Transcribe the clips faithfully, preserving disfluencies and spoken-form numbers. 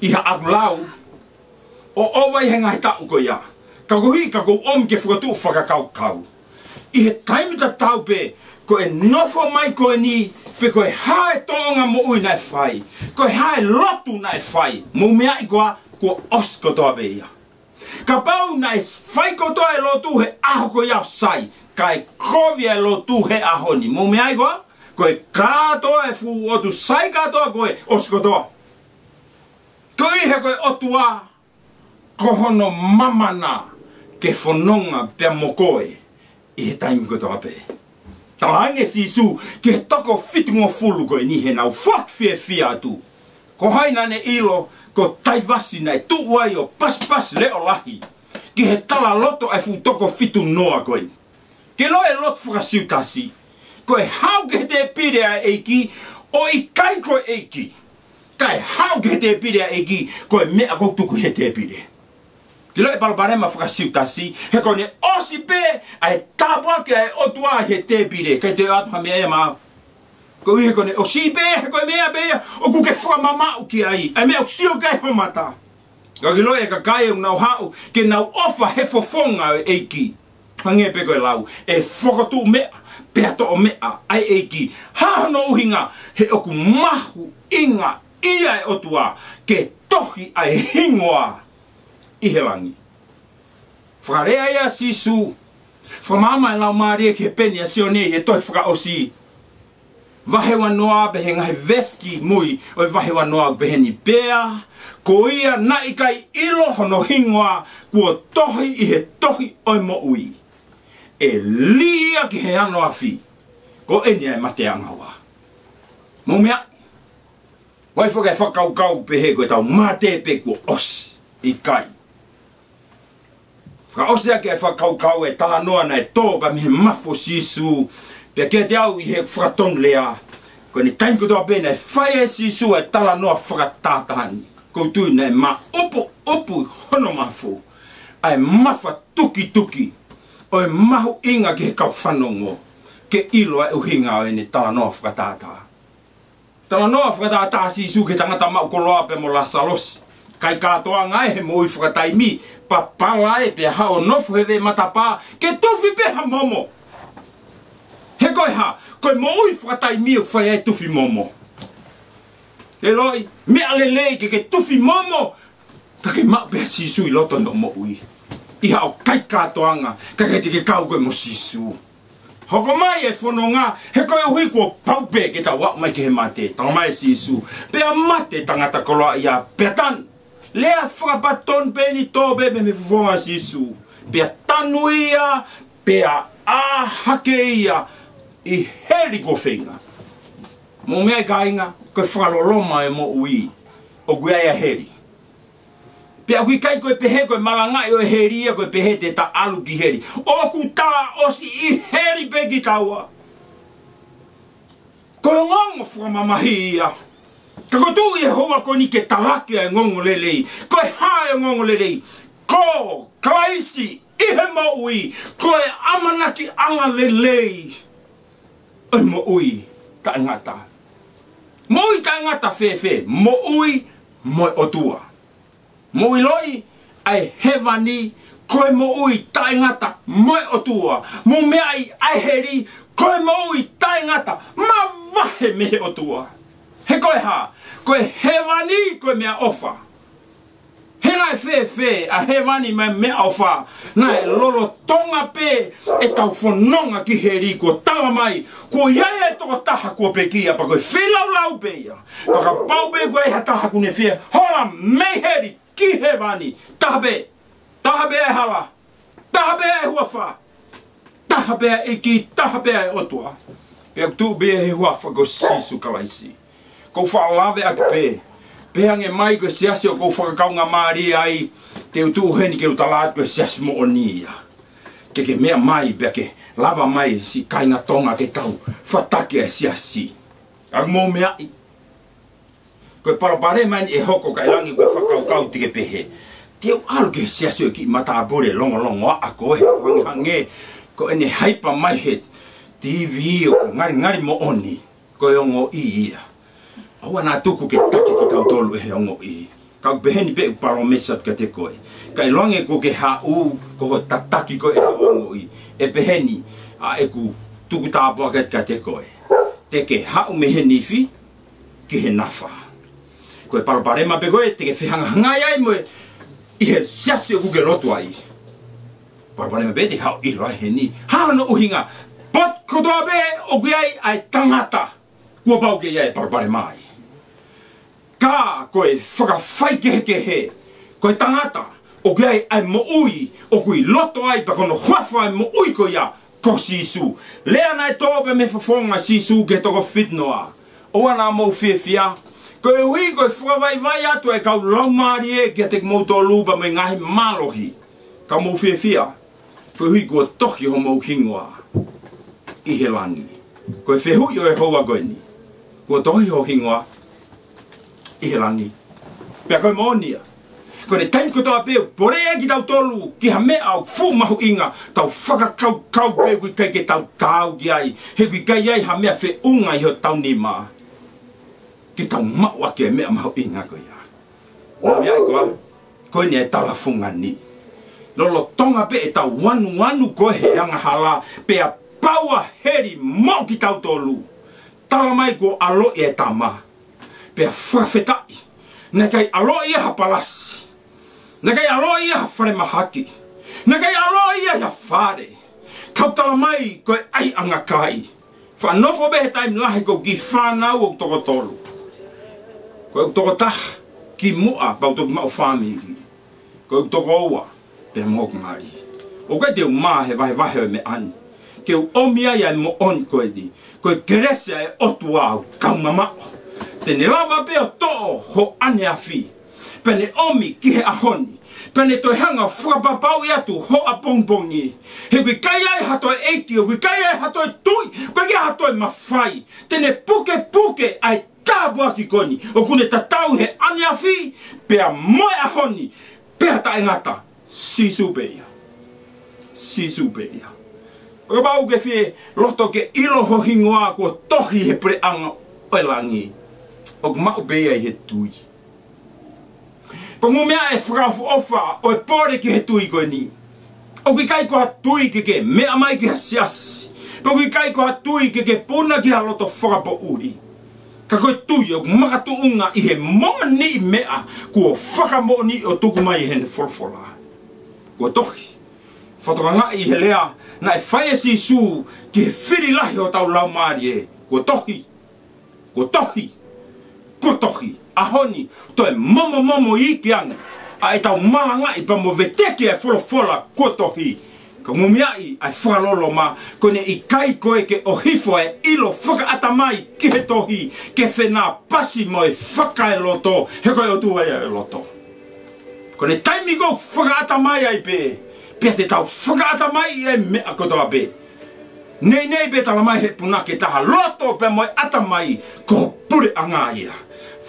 ʻi haʻaku lau, ʻo ʻova ʻi he ngaahi taʻu ko ia. Ka ko e hā, ka ʻoku ou ʻomi ke fakatuʻu fakakaukau. ʻI he taimi tatau pē, ko e nofo mai ko eni, pe ko e hā e tōʻonga moʻui naʻe fai, ko e hā e lotu naʻe fai, mou meaʻi koā, kuo ʻosi kotoa pē ia. Kapau naʻe fai kotoa e lotu he ʻaho ko ia ʻo sai, kae kovi e lotu he ʻaho ni, mou meaʻi koā, ko e kātoa e fuʻu ʻotu sai kātoa ko ē, ʻosi kotoa. Koeʻuhi he ko e ʻOtua, ko hono mamana ke fononga pea mo koe ʻi he taimi kotoa pē. Talaange Sīsū ki he toko fitungofulu ko eni heʻenau foaki fiefia atu. Ko hai naʻa ne ʻilo ko Taivasi naʻe tuʻu ai ʻo pasipasi leʻo lahi ki he tala loto ʻa e fuʻu toko fitu noa ko eni. Ke ʻilo e lotu faka-Siutasi, ko e haʻu ki he tēpile ʻa e ʻEiki, ʻo ʻikai ko e ʻEiki. Kae haʻu ki he tēpile ʻa e ʻEiki, ko e meʻa ʻoku tuku he tēpile. Ke ʻilo e palopalema faka-Siutasi, he ko ʻene ʻosi pē ʻa e tāpuaki ʻa e ʻOtua he tēpile, kae toe ʻoatu ha meʻa ia maʻau. Koeʻuhi he ko ʻene ʻosi pē, he ko e meʻa pē ia ʻoku ke fakamamaʻu ki ai, ʻa e meʻa ʻoku sio ki ai ho mata. Ka ke ʻilo e kakai ʻoku nau haʻu ke nau ʻofa he fofonga ʻo e ʻEiki. Hangē pē ko e lau, ʻe fokotuʻu meʻa, pea toʻo meʻa ʻa e ʻEiki. Hā hono ʻuhinga? He ʻoku mahuʻinga ia e ʻOtua ke tohi ʻa e hingoa ʻi he langi. Fakalea ia ʻa Sīsū, fakamaama e Laumālie ki he peni ʻa Sione ʻi he tohi fakaʻosi. Vahe uanoa pea he ngaahi veesi ki mui ʻo e vahe uanoa pehē ni: Pea ko ia naʻe ʻikai ʻilo hono hingoa kuo tohi ʻi he tohi ʻo e moʻui, ʻe lī ia ki he ano afi. Ko eni ʻa e mate ʻanga ua. Mou meaʻi, ʻoku ʻi ai foki e fakakaukau pehē ko ʻetau mate pē kuo ʻosi. ʻIkai. Fakaʻosi ʻaki e fakakaukau e talanoa naʻe tō pē mei he mafu ʻo Sīsū, pea kiate au ʻi he fakatonulea, ko ʻene taimi kotoa pē naʻe fai ai ʻe Sīsū e talanoa fakatātā ni, ʻoku ou tui naʻe maʻupuʻupu hono mafu, ʻa e mafatukituki ʻo e mahuʻinga ki he kau fanongo ke ʻilo e ʻuhinga ʻo ʻene talanoa fakatātā. Talanoa fakatātā ʻa Sīsū ki he tangata maʻu koloa pea mo Lāsalosi. Kai kātoanga ē he moʻui fakataimi, papala ē pea haʻu ʻo nofo he veʻe matapā ke tufi pē ha momo. He ko e hā? Ko e moʻui fakataimi ʻoku fai ai e tufi momo. ʻIloʻi, meʻa lelei ke ke tufi momo, ka ke maʻu pē ʻa Sīsū ʻi loto ʻi hoʻo moʻui. ʻI haʻo kai kātoanga, ka ʻikai te ke kau koe mo Sīsū. Hoko mai e fononga, he koeʻuhi kuo pau pē ke tau aʻu mai ki he mate. Talamai ʻe Sīsū, pea mate e tangata koloaʻia, pea tanu. Lea fakapatonu pē eni, tō pē mei he fofonga ʻo Sīsū. Pea tanu ia, pea ʻā hake ia ʻi heli kuo feinga. Mou meaʻi kāinga, ko e fakaloloma e moʻui, ʻoku ʻi ai ʻa heli. Pea ʻoku ʻikai ko e pehē ko e malangaʻi ʻo e heli ia, ko e pehē te ta ʻalu ki heli. ʻOku ta ʻosi ʻi heli pē kitaua. Ko e ongoongo fakamamahi ia. Ka ʻoku tuʻu ʻi he houa ko eni ke talaki e ongoongo lelei. Ko e hā e ongoongo lelei? Ko Kalaisi ʻi he moʻui. Ko e ʻamanakiʻanga lelei ʻo e moʻui taʻengata. Moʻui taʻengata fēfē? Moʻui mo e ʻOtua. Mou ʻiloʻi, ʻa e hēvani ko e moʻui taʻengata mo e ʻOtua. Mou meaʻi, ʻa e heli ko e moʻui taʻengata mavahe mei he ʻOtua. He ko e hā? Ko e hēvani ko e meʻaʻofa. He naʻe fēfē ʻa hēvani mo e meʻaʻofa? Naʻe lolotonga pē ʻetau fononga ki heli, kuo talamai, kuo ʻi ai e tokotaha kuo pekia, pea ko e feilaulau pē ia. Pea kapau pē ko e hā e taha ʻoku ne fie hola mei heli ki hēvani, taha pē, taha pē e hala, taha pē e huafa, taha pē e ʻEiki, taha pē e ʻOtua. Pea tuʻu pē he huafa ko Sīsū Kalaisi. ʻOku ou faʻa lave ʻaki pē, pehē ange mai ko e siasi ʻoku ou fakakaungāmālie ai, te u tuʻu heni ke u tala atu ko e siasi moʻoni ia. Ke ke meʻa mai pea ke lava mai siʻi kāinga Tonga ke tau fataki e siasi. ʻA mou meaʻi, ko e palopalema eni ʻe hoko kae langi ko e fakakaukau te ke pehē, te u ʻalu ki he siasi ʻo e kiʻi matāpule longolongo ʻa ko e hangehangē ko ʻene haipa mai he T V ʻo ngalingali moʻoni. Ko e ongoʻi ia. ʻOua naʻa tuku ke taki kitautolu ʻe he ongoʻi. Ka ʻoku peheni pē ʻeku palōmesi atu kiate koe. Ka ʻiloange kuo ke haʻu, ko hoʻo tataki ko ē ʻe he ongoʻi, ʻe peheni ʻa ʻeku tuku tāpuaki atu kiate koe. Te ke haʻu mei he nifi ki he nafa. Ko e palopalema pē ko ē te ke fehangahangai ai mo e ʻi he siasi ʻoku ke lotu ai. Palopalema pē te ke haʻu ʻilo ai heni. Hā hono ʻuhinga? Potu kotoa pē ʻoku ʻi ai ʻa e tangata, kuo pau ke ʻi ai e palopalema ai. Ka ko e fakafaikehekehe, ko e tangata ʻoku ʻi ai ʻa e moʻui ʻoku ʻi loto ai, pea ko hono huafa ʻo e moʻui ko ia ko Sīsū. Lea naʻe tō pē mei he fofonga ʻo Sīsū ki he toko fitungofulu. ʻOua naʻa mou fiefia, koeʻuhi ko e fakavaivai atu ʻa e kau laumālie kiate kimoutolu pea mo e ngaahi mālohi. Ka mou fiefia, koeʻuhi kuo tohi homou hingoa ʻi he langi. Ko e fehuʻi ʻo e houa ko eni, kuo tohi ho hingoa ʻi he langi? Pea ko e moʻoni ia. Ko e taimi kotoa pē ʻoku poleʻi ai kitautolu ki ha meʻa ʻoku fuʻu mahuʻinga, tau fakakaukau pē ʻoku ʻikai ke tau taau ki ai, he ʻoku ʻikai ʻi ai ha meʻa feʻunga ʻi hotau nima ke tau maʻu ʻaki e meʻa mahuʻinga ko ia. Ko e meʻa ia ko ā, ko eni e tala fungani. Lolotonga pē ʻetau anuanu ko ē he angahala, pea pau ʻa heli moʻo kitautolu. Tala mai kuo ʻaloʻi e Tama, pea fakafetaʻi. Naʻe ʻikai ʻaloʻi ia ha palasi. Naʻe ʻikai ʻaloʻi ia ha falemahaki. Naʻe ʻikai ʻaloʻi ia ha fale. Kau tala mai ko e ʻaiʻanga kai. Faʻa nofo pē he taimi lahi ko e kiʻi fānau ʻoku toko tolu. Ko ʻeku toko taha kimuʻa pea u toki maʻu fāmili. Ko ʻeku toko ua pea mo hoku mali. ʻOku ʻikai te u mā he vahevahe ʻo e meʻa ni. Ke u ʻomi ai ʻa e moʻoni ko eni. Ko e kelesi ʻa e ʻOtua ʻoku kau mamaʻo. Te ne lava pē ʻo toʻo ho ʻaneafi, pea ne ʻomi ki he ʻaho ni, pea ne toe hanga ʻo fakapapauʻi atu ho ʻapongipongi. He ʻoku ʻikai ʻi ai ha toe ʻeiki, ʻoku ʻikai ʻi ai ha toe tuʻi, ʻoku ʻikai ʻi ai ha toe mafai te ne pukepuke ʻa e tāpuaki ko eni ʻoku ne tatau he ʻaneafi, pea mo e ʻaho ni, pea taʻengata. Sīsū pē ia. Sīsū pē ia. Kapau ʻoku ke fie loto ke ʻilo ho hingoa kuo tohi he puleʻanga ʻo e langi, ʻoku maʻu pē ia ʻi he tui. Pea ko e meʻa ʻe fakaʻofoʻofa ʻo e pole ki he tui ko eni, ʻoku ʻikai ko ha tui ke ke meʻa mai ki ha siasi. Pea ʻoku ʻikai ko ha tui ke ke puna ki ha loto fakapoʻuli. Ka ko e tui ʻoku makatuʻunga ʻi he moʻoniʻi meʻa kuo fakamoʻoniʻi ʻo tuku mai ʻe heʻene folofola. Kuo tohi. Fakatokangaʻi he lea naʻe fai ʻe Sīsū ki he fili lahi hotau laumālie. Kuo tohi. Kuo tohi. Kuo tohi. ʻAho ni, toe momomomo iiki ange ʻa ʻetau malangaʻi pea mo veteki ʻa e folofola kuo tohi. Ka mou meaʻi ʻa e fakaloloma, ko ʻene ʻikai ko ē ke ʻohifo e ʻilo fakaʻatamai ki he tohi, ke fenāpasi mo e fakaeloto, he ko e ʻOtua ia ʻo e loto. Ko ʻene taimi ko ē ʻoku fakaʻatamai ai pē, pea te tau fakaʻatamai e meʻa kotoa pē. Neʻineʻi pē tala mai he punake taha, loto pea mo e ʻatamai ko ho puleʻanga ia.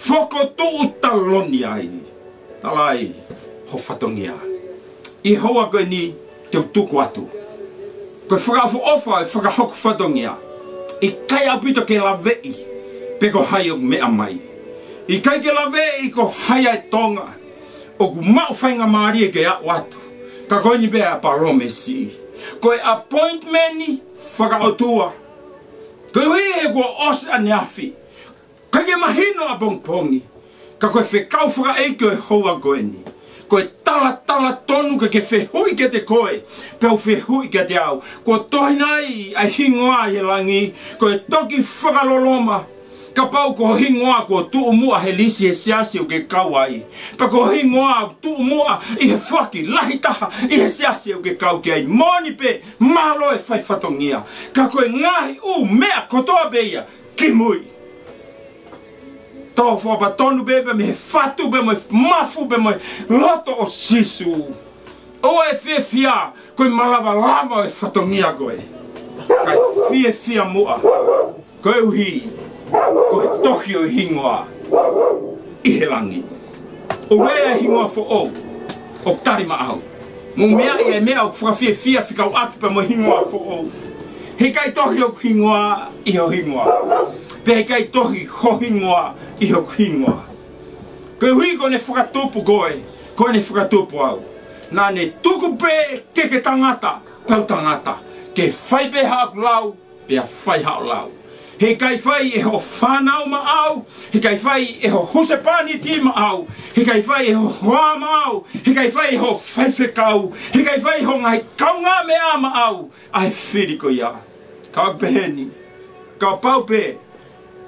Fokotuʻu taloni ai. Tala ai ho fatongia. ʻI he houa ko eni te u tuku atu. Ko e fakaʻofoʻofa e fakahoko fatongia. ʻIkai ʻaupito ke laveʻi pe ko hai ʻoku meʻa mai. ʻIkai ke laveʻi ko hai ʻa e Tonga ʻoku maʻu faingamālie ke aʻu atu. Ka ko eni pē ʻa e palōmesi. Ko e appointment fakaʻotua. Koeʻuhi he kuo ʻosi ʻaneafi. ʻIkai ke mahino ʻapongipongi. Ka ko e fekau fakaʻeiki ʻo e houa ko eni, ko e talatala tonu ke ke fehuʻi kiate koe, pea u fehuʻi kiate au. Kuo tohi nai ʻa e hingoa ʻi he langi? Ko e toki fakaloloma. Kapau ko ho hingoa kuo tuʻu muʻa he lisi he siasi ʻoku ke kau ai, pea ko ho hingoa ʻoku tuʻu muʻa ʻi he foaki lahi taha ʻi he siasi ʻoku ke kau ki ai, moʻoni pē, mālō e fai fatongia. Ka ko e ngaahi ʻū meʻa kotoa pē ia kimui. Tō fakapatonu pē pea mei he fatu pea mo e mafu pea mo e loto ʻo Sīsū. ʻOua ʻe fiefia, ko e malavalava ʻo e fatongia ko ē. Kae fiefia muʻa koeʻuhi ko e tohi ʻo e hingoa ʻi he langi. ʻOku ʻi ai e hingoa foʻou, ʻoku tali maʻau. Mou meaʻi e meʻa ʻoku fakafiefia fekauʻaki pea mo e hingoa foʻou. Heʻikai tohi hoku hingoa ʻi ho hingoa. Pea heʻikai tohi ho hingoa ʻi hoku hingoa. Koeʻuhi ko ʻene fakatupu koe, ko ʻene fakatupu au. Naʻa ne tuku pē ke ke tangata, pea u tangata. Ke fai pē haʻaku lau, pea fai haʻo lau. Heʻikai fai ʻe hoʻo fānau maʻau, heʻikai fai ʻe ho husepāniti maʻau, heʻikai fai ʻe ho hoa maʻau, heʻikai fai ʻe hoʻo faifekau, heʻikai fai ʻe ho ngaahi kaungāmeʻa maʻau ʻa e fili ko ia. Ka peheni, kapau pē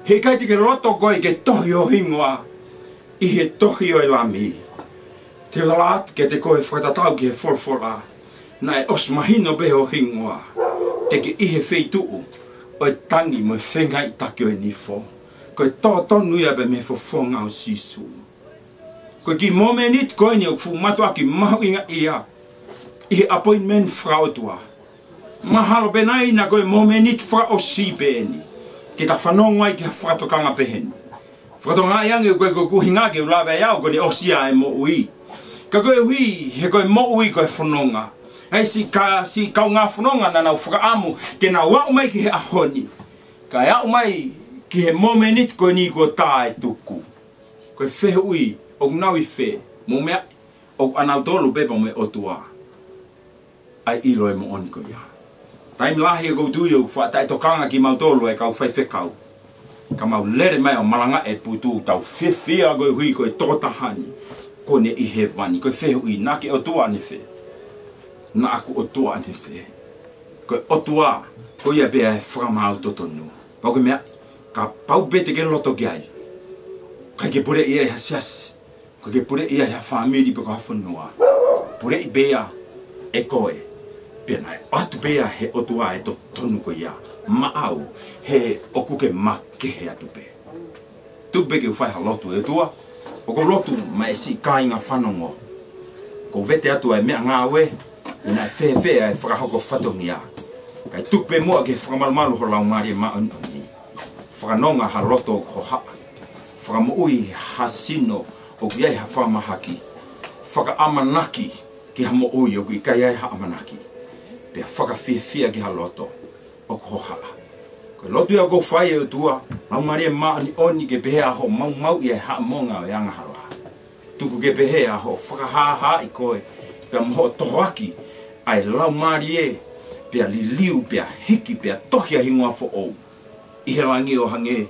heʻikai te ke loto koe ke tohi ho hingoa ʻi he tohi ʻo e Lami, te u tala atu kiate koe fakatatau ki he folofola, naʻe ʻosi mahino pē ho hingoa, te ke ʻi he feituʻu ʻo e tangi mo e fengaiʻitaki ʻo e nifo. Ko e tō tonu ia pē mei he fofonga ʻo Sīsū. Ko e kiʻi momeniti ko eni ʻoku fuʻu mātuʻaki mahuʻinga ia ʻi he appointment fakaʻotua. Mahalo pē nai naʻa ko e momeniti fakaʻosi pē eni ke ta fanongo ai ki ha fakatokanga peheni. Fakatokangaʻi ange ʻoku ʻikai ko e ʻuhinga ke u lave ai au ko ʻene ʻosi ʻa e moʻui. Ka koeʻuhi he ko e moʻui ko e fononga. ʻAi siʻi ka, siʻi kaungā fononga naʻa nau fakaʻamu ke nau aʻu mai ki he ʻaho ni, kae aʻu mai ki he momeniti ko eni kuo tā e tuku. Ko e fehuʻi, ʻoku nau ʻi fē? Mou meaʻi, ʻoku ʻanautolu pē pea mo e ʻOtua ʻa e ʻilo e moʻoni ko ia. Taimi lahi ʻoku ou tui ʻoku faʻa taʻetokanga kimautolu ʻa e kau faifekau, ka mau lele mai ʻo malangaʻi e putu, tau fiefia koeʻuhi ko e tokotaha ni kuo ne ʻi hēvani. Ko e fehuʻi, naʻa ke ʻOtua ʻanefē? Naʻa ku ʻOtua ʻanefē? Ko e ʻOtua ko ia pē ʻa e fakamaau totonu. Pau ke meaʻi, kapau pē te ke loto ki ai, ʻikai ke puleʻi ia ʻe ha siasi, ʻikai ke puleʻi ia ʻe ha fāmili pe ko ha fonua. Puleʻi pē ia ʻe koe. Pea naʻe ʻoatu pē ia ʻe he ʻOtua e totonu ko ia maʻau, he ʻoku ke makehe atu pē. Tuku pē ke u fai ha lotu. ʻE ʻOtua, ʻoku ou lotu maʻa e siʻi kāinga fanongo. ʻOku ou vete atu ʻa e meʻangāue, ʻi he naʻe fēfē ʻa e fakahoko fatongia. Kae tuku pē muʻa ke fakamalumalu ho Laumālie Māʻoniʻoni. Fakanonga ha loto ʻoku hohaʻa. Fakamoʻui ha sino ʻoku ʻi ai ha fakamahaki. Fakaʻamanaki ki ha moʻui ʻoku ʻikai ʻi ai ha ʻamanaki. Pea fakafiefia ki ha loto ʻoku hohaʻa. Ko e lotu ia ʻoku ou fai, ʻe ʻOtua, Laumālie Māʻoniʻoni, ke pehē ʻa hoʻo maumauʻi ʻa e haʻamonga ʻo e angahala. Tuku ke pehē ʻa hoʻo fakahāhāʻi koe pea mo hoʻo tohoaki ʻa e Laumālie, pea liliu, pea hiki, pea tohi ʻa e hingoa foʻou ʻi he langi ʻo hangē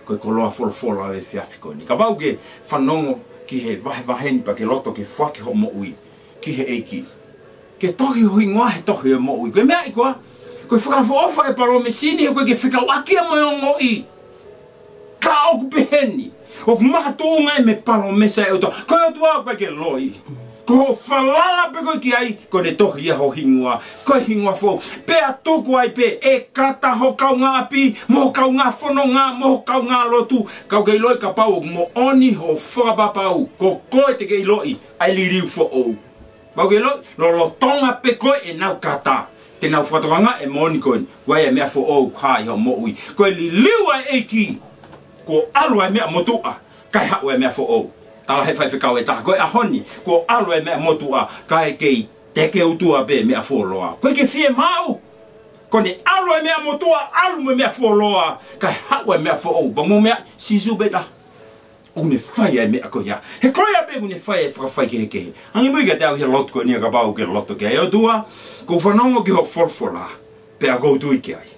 ko e koloa folofola ʻo e efiafi ko eni. Kapau ke fanongo ki he vahevahe ni pea ke loto ke foaki hoʻo moʻui ki he ʻEiki, ke tohi ho hingoa he tohi ʻo e moʻui. Ko e meʻa ia ko ā, ko e fakaʻofoʻofa e palōmesi ni, he ʻoku ʻikai ke fekauʻaki ia mo e ongoʻi. Ka ʻoku peheni, ʻoku makatuʻunga ia mei he palōmesi ʻa e ʻOtua. Ko e ʻOtua ʻoku ʻikai ke loi. Ko hoʻo falala pē koe ki ai, kuo ne tohi ia ho hingoa, ko e hingoa foʻou. Pea tuku ai pē ʻe kata ho kaungāʻapi, mo ho kaungā fononga, mo ho kaungā lotu. Ka ʻoku ke ʻiloʻi kapau ʻoku moʻoni hoʻo fakapapau, ko koe te ke ʻiloʻi ʻa e liliu foʻou. Pau ke ʻiloʻi, lolotonga pē ko ē ʻenau kata, te nau fakatokangaʻi e moʻoni ko eni, ʻoku ʻi ai e meʻa foʻou ʻoku hā ʻi hoʻo moʻui. Ko e liliu ʻa e ʻEiki, kuo ʻalu ʻa e meʻa motuʻa, kae haʻu e meʻa foʻou. Tala he faifekau ʻe taha, ko e ʻaho ni, kuo ʻalu e meʻa motuʻa, kae kei teke utua pē meʻa fuoloa. ʻOku ʻikai ke fiemaʻu, kuo ne ʻalu e meʻa motuʻa, ʻalu mo e meʻa fuoloa, kae haʻu e meʻa foʻou. Pea mou meaʻi, Sīsū pē taha ʻoku ne fai ʻa e meʻa ko ia. He ko ia pē ʻoku ne fai e fakafaikehekehe. Angimui kiate au he lotu ko eni, kapau ʻoku ke loto ki ai. ʻE ʻOtua, ʻoku ou fanongo ki hoʻo folofola, pea ʻoku ou tui ki ai.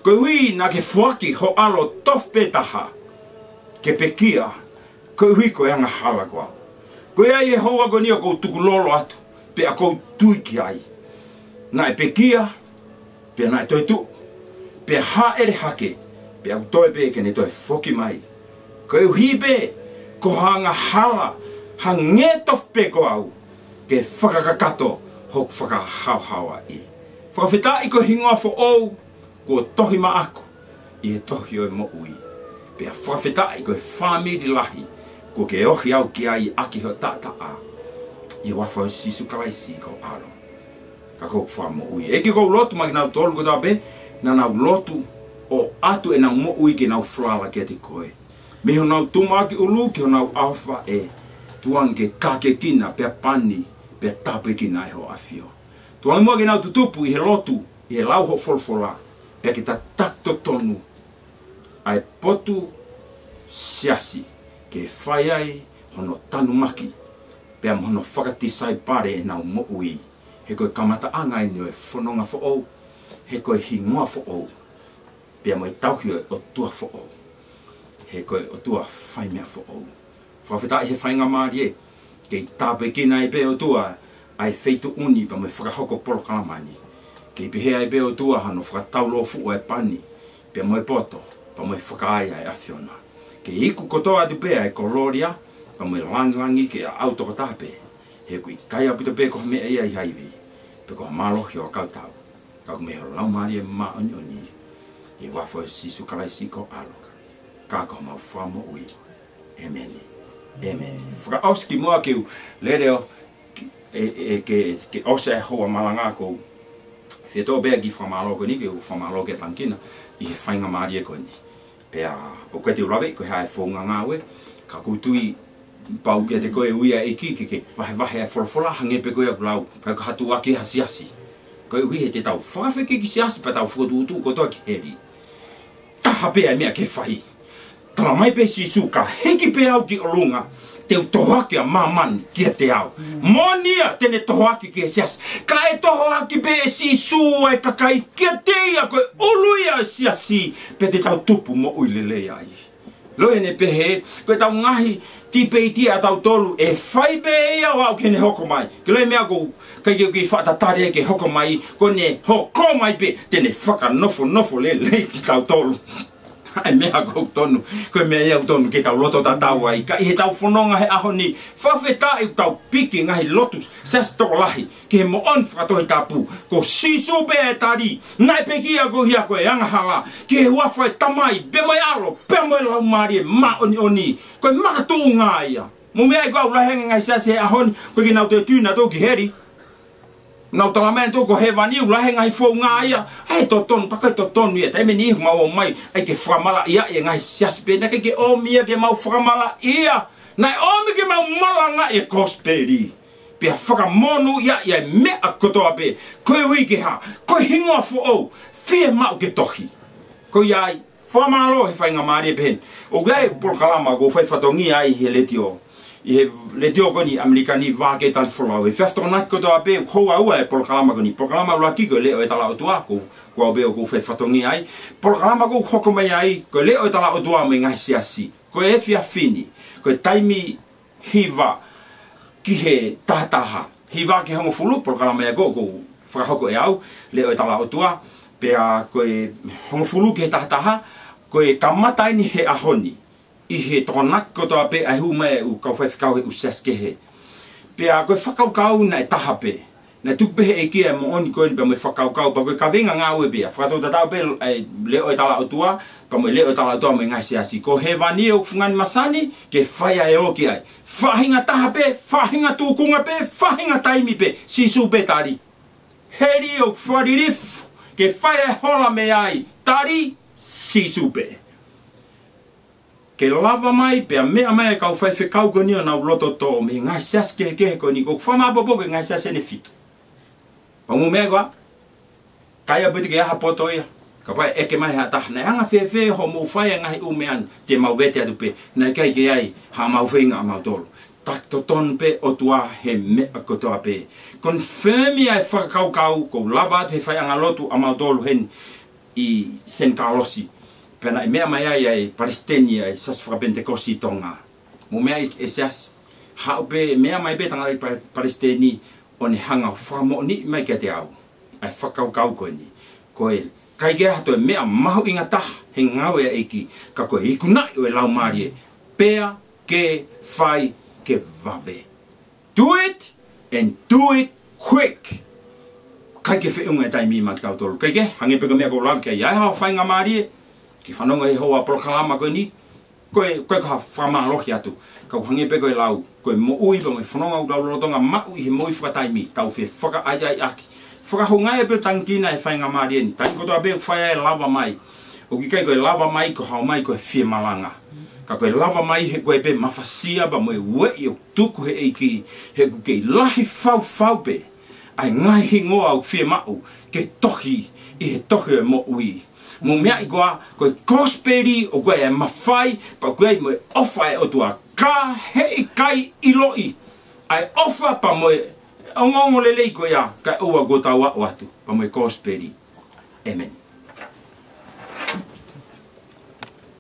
Koeʻuhi naʻa ke foaki ho ʻAlo tofu pē taha ke pekia koeʻuhi ko e angahala ko au. Ko ia ʻi he houa ko eni ʻoku ou tukulolo atu, pea ʻoku ou tui ki ai. Naʻe pekia, pea naʻe toetuʻu, pea hāʻele hake, pea ʻoku toe pē ke ne toe foki mai. Koeʻuhi pē ko ha angahala hangē tofu pē ko au, ke fakakakato hoku fakahaohaoaʻi. Fakafetaʻi ko e hingoa foʻou kuo tohi maʻaku ʻi he tohi ʻo e moʻui. Pea fakafetaʻi ko e fāmili lahi kuo ke ohi au ki ai ʻaki hoʻo taʻataʻa. ʻI he huafa ʻo Sīsū Kalaisi ko ho ʻAlo, ka ko ho Fakamoʻui. ʻEiki, ʻoku ou lotu maʻa kinautolu kotoa pē naʻa nau lotu ʻo ʻoatu ʻenau moʻui ke nau falala kiate koe. Mei honau tumuʻaki ʻulu ki honau ʻaofaʻē, tuku ange ke kākekina, pea pani, pea tāpuekina ʻe hoʻo ʻAfio. Tuku ange muʻa ke nau tutupu ʻi he lotu, ʻi he lau hoʻo folofola, pea ke tataki totonu ʻa e potu siasi, ke fai ai hono tanumaki, pea mo hono fakatisaipale ʻenau moʻui. He ko e kamataʻanga eni ʻo e fononga foʻou, he ko e hingoa foʻou, pea mo e tauhi ʻo e ʻOtua foʻou. He ko e ʻOtua fai meʻa foʻou. Fakafetaʻi he faingamālie, kei tāpuekina ai pē ʻOtua ʻa e feituʻu ni pea mo e fakahoko polokalama ni. Kei pehē ai pē ʻOtua hano fakataulōfuʻu ʻa e pani, pea mo e poto, pea mo e fakaai ʻa e ʻAfiona. Ke iku kotoa atu pē ʻa e kolōlia, pea mo e langilangi ke ʻaʻau tokotaha pē. He ʻoku ʻikai ʻaupito pē ko ha meʻa ia ʻi ha ivi, pe ko ha mālohi ʻo ha kautau. Ka ko e meʻa ʻo e Laumālie Māʻoniʻoni. ʻI he huafa ʻo Sīsū Kalaisi ko ho ʻAlo, ka ko homau Fakamoʻui. ʻĒmeni. ʻĒmeni. Fakaʻosi kimuʻa ke u lele ʻo, ʻe, ʻe, ke, ke ʻosi e houa malanga, ʻoku ou fie toʻo pē ʻa e kiʻi fakamālō ko eni, ke u fakamālō ki he tangikina ʻi he faingamālie ko eni. Pea ʻoku ʻikai te u lave ko e hā e founga ngāue, ka ʻoku ou tui pau kiate koe ʻe ui ʻa e ʻEiki ke ke vahevahe ʻa e folofola, hangē pē ko ia ʻoku lau, ʻikai ko ha tuʻuaki ha siasi. Koeʻuhi he te tau fakafekiki siasi pea tau fokotuʻutuʻu kotoa ki heli. Taha pē ʻa e meʻa ke fai. Tala mai pē ʻe Sīsū, ka hiki pē au ki ʻolunga, te u tohoaki ʻa māmani kiate au. Moʻoni ia te ne tohoaki ki he siasi. Ka ʻe tohoaki pē ʻe Sīsū ʻa e kakai kiate ia, ko e ʻulu ia ʻo e siasi, pea te tau tupu moʻui lelei ai. Loi ʻene pehē, ko ʻetau ngaahi tipeiti ʻatautolu, ʻe fai pē ia ʻo aʻu ki heʻene hoko mai. Ke loi e meʻa ʻoku ʻikai ke u kiʻi fakatatali ai ke hoko mai, ko ʻene hoko mai pē, te ne fakanofonofo lelei kitautolu. ʻA e meʻa ʻoku tonu, ko e meʻa ia ʻoku tonu ke tau loto tatau ai. Ka ʻi heʻetau fononga he ʻaho ni, fakafetaʻi ʻoku tau piki ngaahi lotu siasi tokolahi ki he moʻoni fakatohitapu. Ko Sīsū pē ʻa e tali, naʻe pekia koeʻuhi ko e angahala, ki he huafa ʻo e Tamai, pea mo e ʻAlo, pea mo e Laumālie Māʻoniʻoni. Ko e makatuʻunga ia. Mou meaʻi ko au, lahi ange ngaahi siasi he ʻaho ni, ko e ke nau te tui nautolu ki heli. Nau tala mai nautolu ko hēvani, ʻoku lahi e ngaahi founga ia, ʻa e totonu, pea ʻikai totonu ia, taimi ni ʻoku mau ō mai, ʻai ke fakamalaʻia e ngaahi siasi pē, naʻe ʻikai ke ʻomi ia ke mau fakamalaʻia, naʻe ʻomi ke mau malangaʻi e kosipeli. Pea fakamonūʻia ʻa e meʻa kotoa pē, koeʻuhi ke hā, ko e hingoa foʻou, fiemaʻu ke tohi. Ko ia ai, fakamālō he faingamālie pehē ni. ʻOku ʻi ai e polokalama ʻoku ou fai fatongia ai he letiō. ʻI he letiō ko eni ʻAmelika ni, Vākei Talifolau. ʻE fefakatokangaʻi kotoa pē, houa ua e polokalama ko eni. Polokalama ʻuluaki ko e Leʻo ʻo e Talaʻotua, ko, ko au pē ʻoku ou fai fatongia ai. Polokalama ʻoku ou hoko mai ai, ko e Leʻo ʻo e Talaʻotua mo e ngaahi siasi. Ko e efiafi ni, ko e taimi hiva ki he tahataha. Hiva ki he hongofulu, polokalama ia ʻoku, ʻoku fakahoko ʻe au, Leʻo ʻo e Talaʻotua, pea ko e hongofulu ki he tahataha, ko e kamata eni he ʻaho ni, ʻi he tokonaki kotoa pē ʻa e hū mai ʻa e kau faifekau he ʻū siasi kehe. Pea ko e fakakaukau naʻe taha pē. Naʻe tuku pē ʻe he ʻEiki ʻa e moʻoni ko eni pea mo e fakakaukau, pea ko e kaveinga ngāue pē ia. Fakatau tatau pē ʻa e Leʻo ʻo e Talaʻotua, pea mo e Leʻo ʻo e Talaʻotua mo e ngaahi siasi. Ko hēvani ʻoku fungani masani, ke fai ʻa e ō ki ai. Faʻahinga taha pē, faʻahinga tūkunga pē, faʻahinga taimi pē, Sīsū pē tali. Heli ʻoku fakalilifu, ke fai e hola mei ai, tali, Sīsū pē. Ke lava mai, pea meʻa mai e kau faifekau ko eni ʻo nau loto toʻo mei he ngaahi siasi kehekehe ko eni, ʻoku ou fakamāopoopo ko e ngaahi siasi ʻe fitu. Pea mou meaʻi koā, ʻikai ʻaupito ke ʻi ai ha poto ia. Kapau ʻe ʻeke mai ha taha, naʻe anga fēfē hoʻomou fai e ngaahi ʻū meʻa ni, te mau vete atu pē, naʻe ʻikai ke ʻi ai haʻamau feinga ʻamautolu. Taki totonu pē ʻOtua he meʻa kotoa pē. Confirm ʻa e fakakaukau, ʻoku ou lava atu he faiʻanga lotu ʻamautolu heni ʻi San Carlos. Pea naʻe meʻa mai ai ʻa e palesiteni ʻa e Siasi Fakapenitekosi ʻi Tonga. Mou meaʻi e siasi. Haʻu pē, meʻa mai pē tangataʻeiki pa-, palesiteni ʻo ne hanga ʻo fakamoʻoniʻi mai kiate au ʻa e fakakaukau ko eni. Ko e ʻikai ke ʻi ai ha toe meʻa mahuʻinga taha he ngāue ʻa e ʻEiki, ka ko e ikunaʻi ʻo e Laumālie, pea ke fai ke vave. Do it and do it quick. ʻIkai ke feʻunga e taimi maʻa kitautolu. ʻIkai ke, hangē pē ko e meʻa ʻoku ou lave ki ai, ʻi ai haʻo faingamālie ke fanongo he houa polokalama ko eni, ko e, ko e ka fakamālohi atu. Ka ʻoku hangē pē ko e lau, ko e moʻui pea mo e fononga ʻoku tau lolotonga maʻu ʻi he moʻui fakataimi, tau fefakaʻaiʻaiʻaki. Fakahoungaʻia pē tangikina e faingamālie ni. Taimi kotoa pē ʻoku fai ai e lava mai, ʻoku ʻikai ko e lava mai ko haʻo mai ko e fie malanga. Ka ko e lava mai he ko e pē mafasia pea mo e ueʻi ʻoku tuku he ʻEiki, he ʻoku kei lahi faufau pē ʻa e ngaahi hingoa ʻoku fiemaʻu ke tohi ʻi he tohi ʻo e moʻui. Mou meaʻi koā, ko e kosipeli ʻoku ʻi ai e mafai, pea ʻoku ʻi ai mo e ʻofa ʻa e ʻOtua. Ka heʻikai ʻiloʻi ʻa e ʻofa pea mo e ongoongolelei ko ia kae ʻoua kuo tau aʻu atu pea mo e kosipeli. ʻĒmeni.